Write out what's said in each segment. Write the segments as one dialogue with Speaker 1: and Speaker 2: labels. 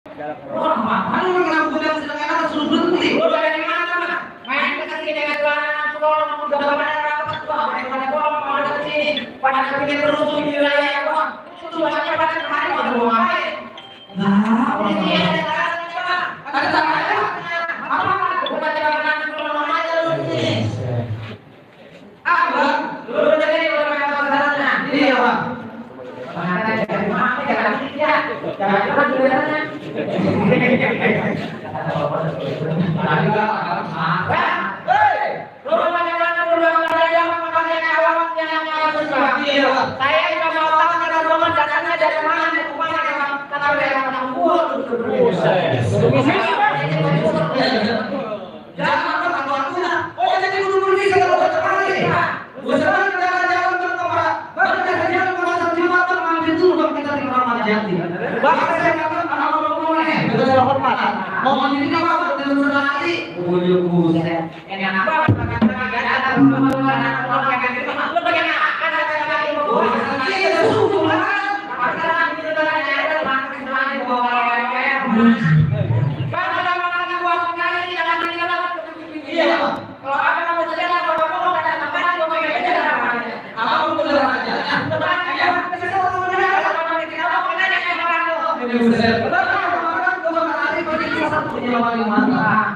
Speaker 1: Ano nang ginagawa sa kanila suruh berhenti? Udah dari mana? Main ke sini dengan celana sekolah udah pada rapat Pak. Pada gua mau ada sini. Pada bikin rusuh di wilayah gua. Itu banyak pada kemarin mau ngapain? Nah, ini ada caranya. Ada caranya. Apa? Bukan cara sekolah aja lu sini. Apa? Lu jadi orang yang caranya. Ini ya, Pak. Saya juga mau tahu rombongan datangnya dari mana nih rupanya karena daerah Tambun. Jangan aku. Oh jadi guru ini kalau sekali. Usaha jalan berkembang. Baru jalan masuk di mata ngambil dulu baru kita di Ramadhan Jati. Bahkan saya katakan anak-anak boleh dengan hormat. Mohon ini apa dengan sekali. Buset. Ini apa? Kata-kata ada anak-anak yang itu. Lu bagaimana?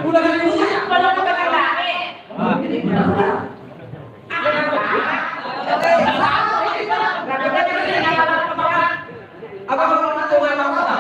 Speaker 1: Udah dari dulu ya? Kalau kita kagak apa kalau kita mau apa?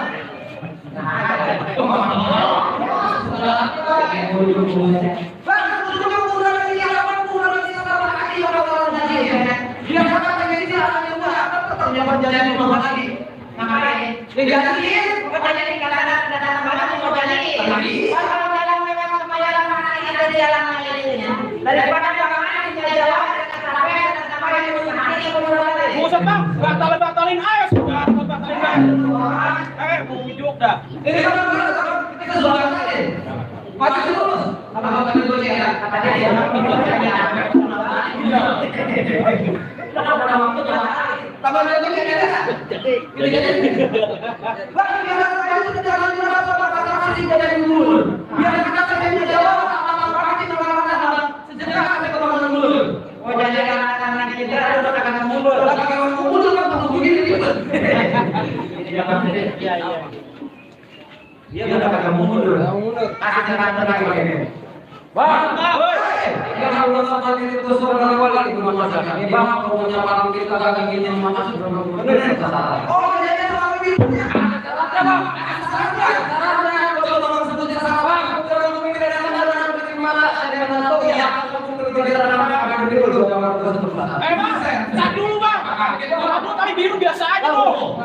Speaker 1: Daripada bagaimana kita jawab Buset bang, batalin ayo sudah batalin bujuk dah. Ini kan kita sudah batalin. Mati dulu. Apa dulu ya? Kata dia. Tambah lagi ya. Bang, biar itu jangan apa-apa masih dari dulu. Biar kita saja jawab apa-apa kita sejak ada kemana dulu. Oh jadi karena kita udah kagak mundur. Kagak mundur kan perlu begini ribet. Iya. Dia udah kagak mundur. Kasih terang lagi begini. Bang, yang Allah kali itu sudah kali itu masak. Ini bang punya malam kita kagak gini masak bener salah. Oh jadi malam itu ada bang. Caranya kalau bang sebutnya salah bang. Kalau ngomongin dari mana dari mana tahu ya. Bang, cat dulu bang. Kamu tadi biru biasa aja loh.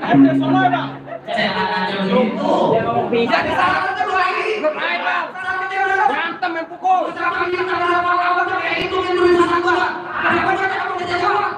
Speaker 1: Ada sono bang. Bisa disalahkan dulu lagi. Naik bang. Berantem yang pukul. Itu yang dulu sama gua. Ada apa kamu tidak jawab?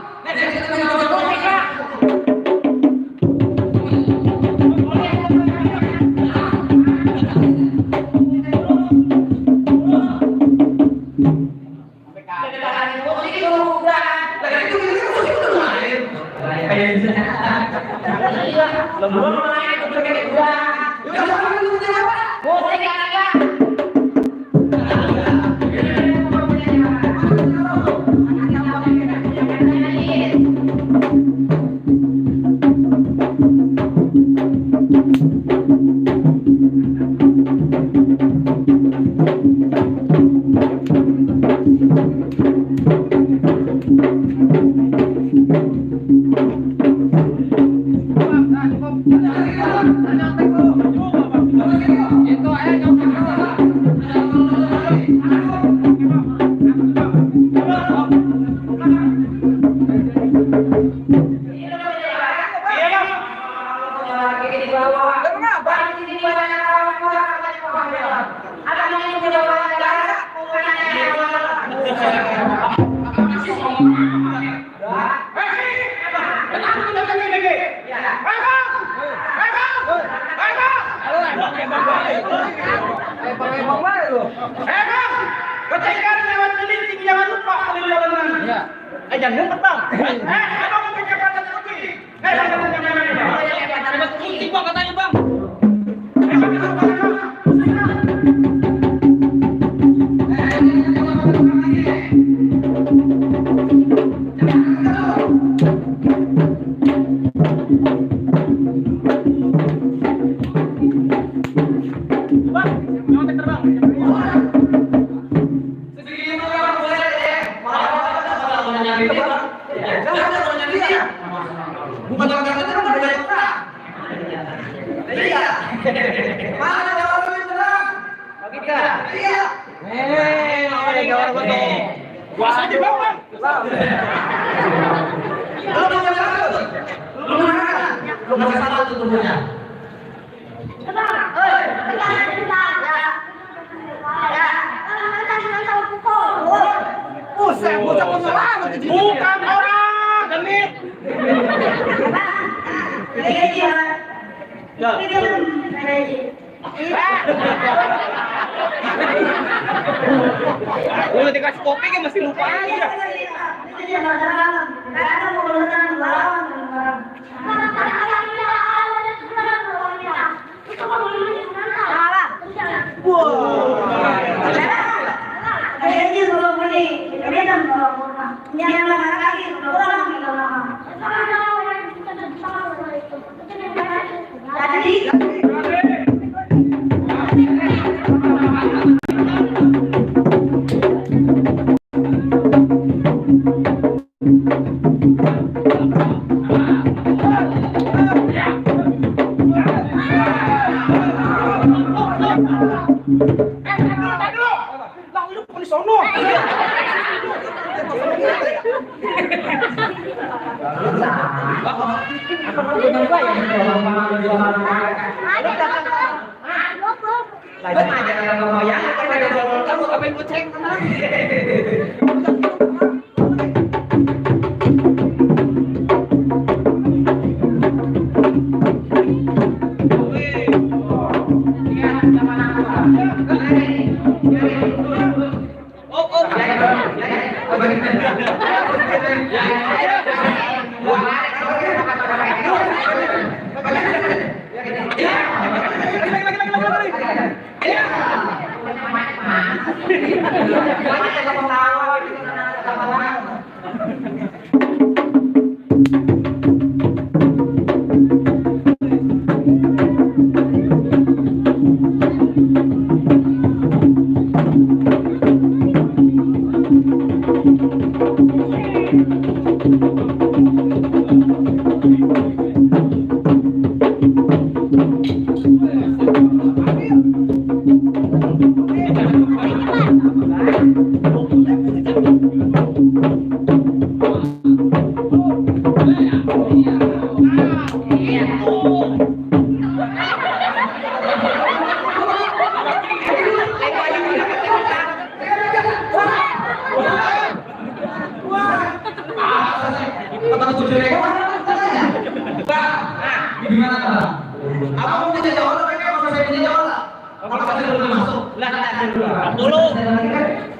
Speaker 1: Jangan
Speaker 2: Kecekan lewat kelinting jangan lupa perjalanan.
Speaker 1: Iya.
Speaker 2: Jangan ngumpet bang. Abang kecepatan putih. Jangan putih bang katanya bang. Bukan orang itu kan udah banyak orang. Iya. Mana orang itu bang? Kita. Iya. Ada orang itu. Gua aja bang. Lu mau jalan? Lu mana? Lu kasih salah tuh tubuhnya. Bukan orang, genit. Udah dikasih kopi kan masih lupa aja.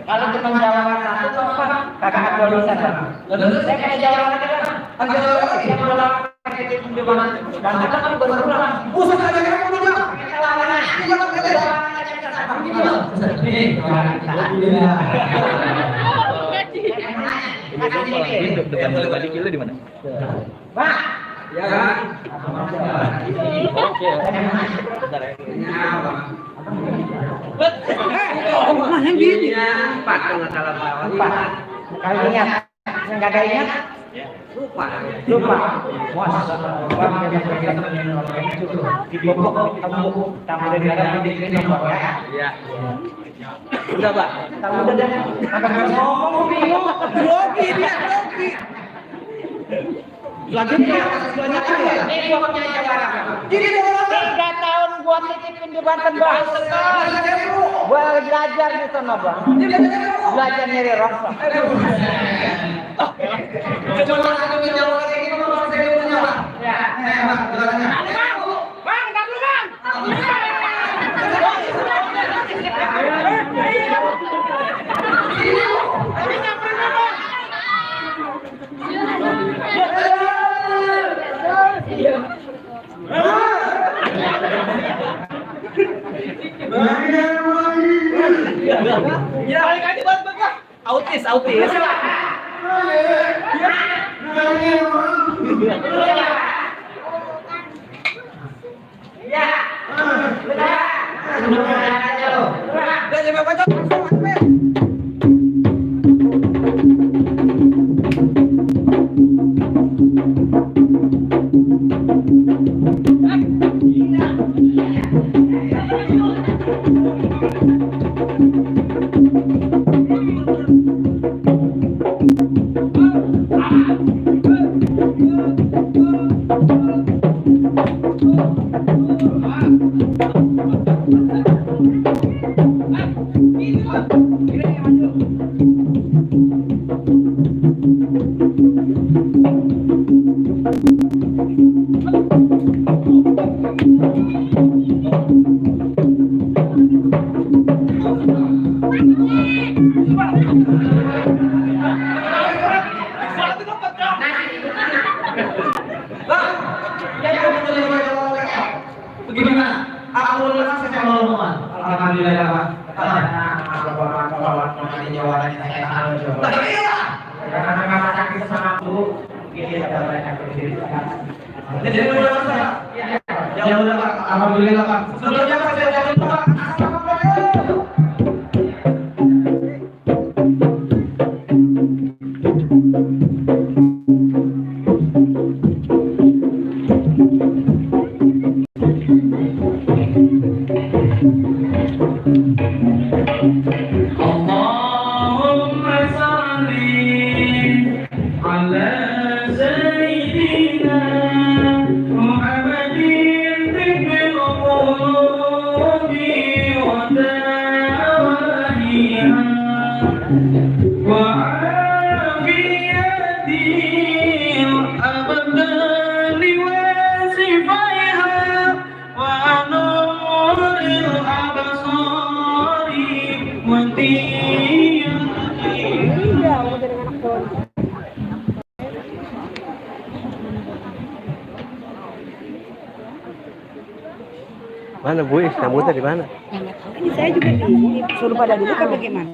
Speaker 1: Kalau cuma jawaban satu apa? Kakak dua bisa kan? Lalu saya kayak jawaban lagi kan? Agak lagi yang malah kayak di mana? Dan kita kan baru pulang. Usah aja kan mau jawab. Jawabannya. Jawabannya balik kilo di mana? Pak. Ya kan? Oke. Mana ini? Empat kalau salah lawan. Empat. Kalau ingat, yang nggak ada ingat? Lupa. Di bawah tamu negara di nomor ya. Iya. Udah Pak. Tamu udah ngomong bingung. Grogi dia grogi. Selanjutnya ya. Ini pokoknya jawaban. Jadi 3 tahun gua titipin di Banten Bang. Gua belajar di sana Bang. Belajar nyari rasa. Coba aku jawab kayak gitu Bang, saya mau jawab. Ya, Bang, silakan. Bang, entar dulu Bang.
Speaker 2: balik aja balik. Autis. Ya. Udah coba baca.
Speaker 1: Bagaimana? Aku lepas saya ngomong. Alhamdulillah Pak. Alhamdulillah Pak. Sebelumnya Pak saya jangan lupa. Allahumma salli ala sayyidina Muhammadin tibbil qulubi wa dawaiha wa afiyatil abdani wa sifaiha wa nuril absari wa
Speaker 3: Mana Bu? Rambutnya di mana?
Speaker 4: Ini saya juga disuruh pada dulu kan bagaimana?